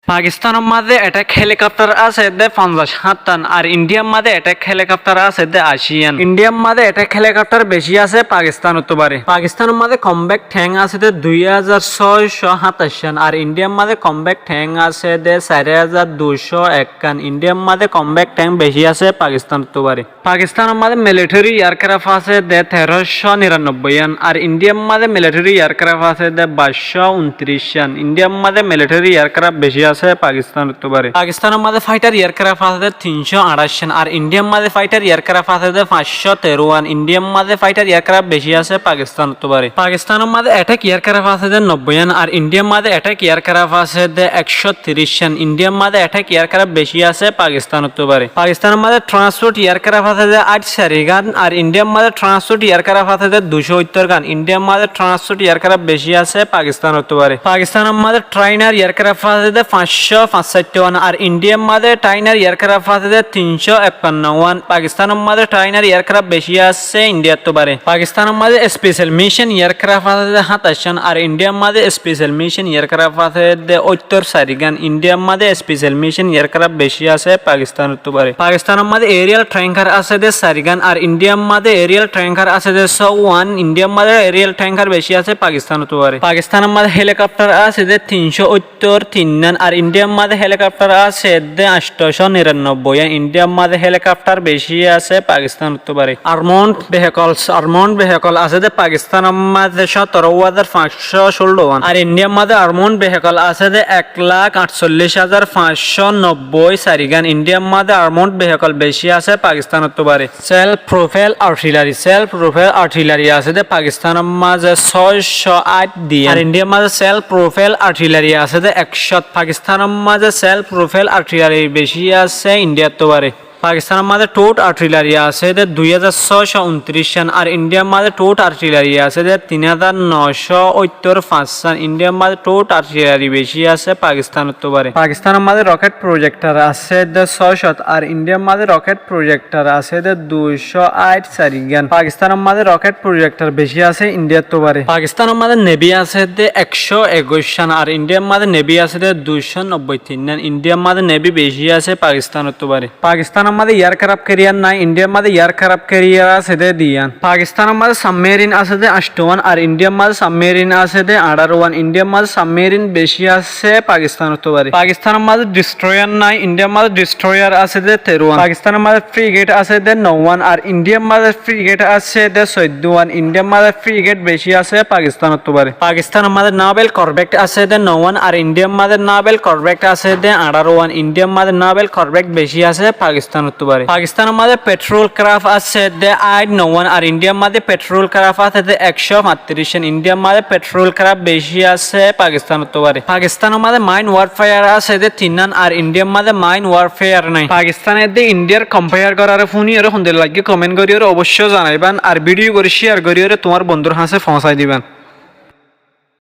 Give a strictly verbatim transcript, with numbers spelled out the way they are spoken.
Pakistánor mazé ethék helikóptar asé dé fonzaic háñttan, ar Indhíyar mazé ethék helikóptar asé dé aicíyan. Indhíyar mazé ethék helikóptar bicí asé Pakistánottu baré. Pakistánor mazé kombát théng asé dé dui házar sóic cót háñtaic kán, ar Indhíyar mazé kombát théng asé dé sair házar dui cót ek kán. Indhíyar mazé kombát théng bicí asé Pakistánottu baré. Pakistánor mazé militeri earkraf asé dé teró cót nirannobbói kán, ar Indhíyar mazé militeri earkraf asé dé baic cót untiric kán. Indhíyar mazé militeri earkraf bicí asé Pakistánottu baré. Pakistánor mazé faitar earkraf asé dé tin cót añçáic kán, ar Indhíyar mazé faitar earkraf asé dé fañs cót teró kán. Indhíyar mazé faitar earkraf bicí asé Pakistánottu baré. Pakistánor mazé ethék earkraf asé dé nobbói kán, ar Indhíyar mazé ethék earkraf asé dé ek cót tiríc kán. Indhíyar mazé ethék earkraf bicí asé Pakistánottu baré. Pakistánor mazé transport earkraf asé dé añçáic kán, ar Indhíyar mazé transport earkraf asé dé dui cót óttor kán. Indhíyar mazé transport earkraf bicí asé Pakistánottu baré. Pakistánor mazé trainar earkraf asé dé fañs cót fañsáitto kán, ar Indhíyar mazé trainar earkraf asé dé tin cót ekkanno kán. Pakistánor mazé trainar earkraf bicí asé Indhíyattu baré. Pakistánor mazé special mission earkraf asé dé háñtaic kán, ar Indhíyar mazé special mission earkraf asé dé óttor sair kán. Indhíyar mazé special mission earkraf bicí asé Pakistánottu baré. Pakistánor mazé aerial tanker asé dé sair kán, ar Indhíyar mazé aerial tanker asé dé só kán. Indhíyar mazé aerial tanker bicí asé Pakistánottu baré. Pakistánor mazé helikóptar asé dé tin cót óttor tin kán, ar Indhíyar mazé helikóptar asé dé añctó cót nirannobbói kán. Indhíyar mazé helikóptar bicí asé Pakistánottu baré. Armored vehicles, armored vehicle asé dé Pakistánor mazé sótoro házar fañs cót cúllo kán, ar Indhíyar mazé armored vehicle asé dé ek lak añctollic házar fañs cót nobbói sair kán. Indhíyar mazé armored vehicle bicí asé Pakistánottu baré. Self propelled artillery, self propelled artillery asé dé Pakistánor mazé sóic cót añctó kán, ar Indhíyar mazé self propelled artillery asé dé ek cót. Pakistánor mazé self propelled artillery bicí asé Indhíyattu baré. Pakistánor mazé towed artillery asé dé dui házar sóic cót untiric kán, ar Indhíyar mazé towed artillery asé dé tin házar no cót óttor fañs kán. Indhíyar mazé towed artillery bicí asé Pakistánottu baré. Pakistánor mazé rocket projector asé dé sóic cót, ar Indhíyar mazé rocket projector asé dé dui cót añctó sair kán. Pakistánor mazé rocket projector bicí asé Indhíyattu baré. Pakistánor mazé navy asé dé ek cót ekuic kán, ar Indhíyar mazé navy asé dé dui cót nobbói tin kán. Indhíyar mazé navy bicí asé Pakistánottu baré. Pakistánor mazé aircraft carrier nái, Indhíyar mazé aircraft carrier asé dé dui kán. Pakistánor mazé submarine asé dé añctó kán, ar Indhíyar mazé submarine asé dé añçáro kán. Indhíyar mazé submarine bicí asé Pakistánottu baré. Pakistánor mazé destroyer nái, Indhíyar mazé destroyer asé dé teró kán. Pakistánor mazé frigate asé dé no kán, ar Indhíyar mazé frigate asé dé soiddó kán. Indhíyar mazé frigate bicí asé Pakistánottu baré. Pakistánor mazé naval corvette asé dé no kán, ar Indhíyar mazé naval corvette asé dé añçáro kán. Indhíyar mazé naval corvette bicí asé Pakistánottu baré. Pakistánor mazé patrol craft asé dé añctó no kán, ar Indhíyar mazé patrol craft asé dé ek cót fañtiric kán. Indhíyar mazé patrol craft bicí asé Pakistánottu baré. Pakistánor mazé mine warfare asé dé tin kán, ar Indhíyar mazé mine warfare nái. Pakistáne dé Indhíyar compare goráre fúniyóre hondilla laiggé comment goríyóre oboicco zanaiban, ar video gorí share goríyóre tuáñr bondúr hañsé foóñsai diban.